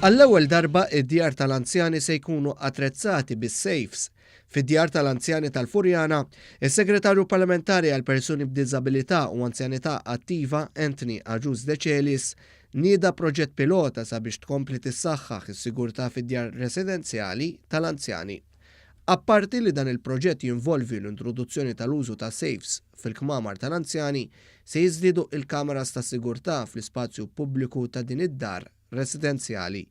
Għall-ewwel darba id-djar tal-anzjani se jkunu attrezzati bis-safes. Fid-djar tal-anzjani tal-Furjana, is-Segretarju Parlamentari għal Persuni b'Diżabilità u Anzjanità Attiva Anthony Agius Decelis nieda proġett pilota sabiex tkompli tissaħħaħ is-sigurtà fid-djar residenzjali tal-anzjani. Apparti li dan il-proġett jinvolvi l-introduzzjoni tal-użu ta' safes fil-kmamar tal-anzjani, se jiżdiedu il-kameras ta' sigurtà fl-ispazju pubbliku ta' din id-dar residenzjali.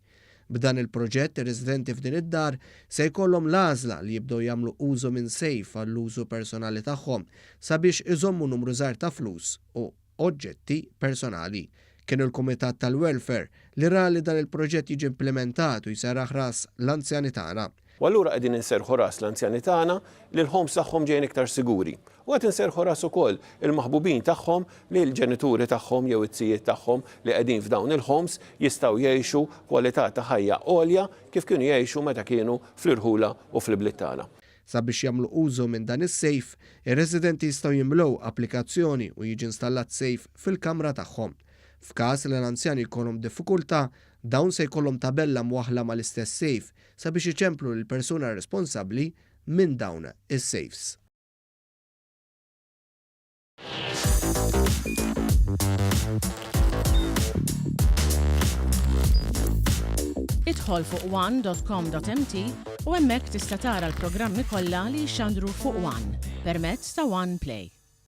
B'dan il-proġett ir-residenti f'din id-dar se jkollhom l-għażla li jibdew jagħmlu użu minn safe għall-użu personali tagħhom sabiex iżommu numru żgħir ta' flus u oġġetti personali. Kien il-Kumitat tal-Welfare li ra li dan il-proġett jiġi implimentat u jserraħ ras l-anzjani tagħna. U allura qegħdin inserrħu ras l-anzjani tagħna li l-homes tagħhom ġejjin iktar siguri. U qed inserrħu ras ukoll il-maħbubin tagħhom li l-ġenituri tagħhom jew it-zijiet tagħhom li qegħdin f'dawn il-homes jistgħu jgħixu kwalità ta' ħajja għolja kif kienu jgħixu meta kienu fl-irħula u fl-ibliet tagħna. Sabiex jagħmlu użu minn dan is-safe, ir-residenti jistgħu jimlew applikazzjoni u jiġi installat safe fil-kamra tagħhom. F'każ li l-anzjani jkollhom diffikultà, dawn se jkollhom tabella mwaħħla mal-istess safe sabiex iċemplu lill-persuna responsabbli minn dawn is-safes. Idħol fuq one.com.mt u hemmhekk tista' tara l-programmi kollha li jixxandru fuq One permezz ta' One Play.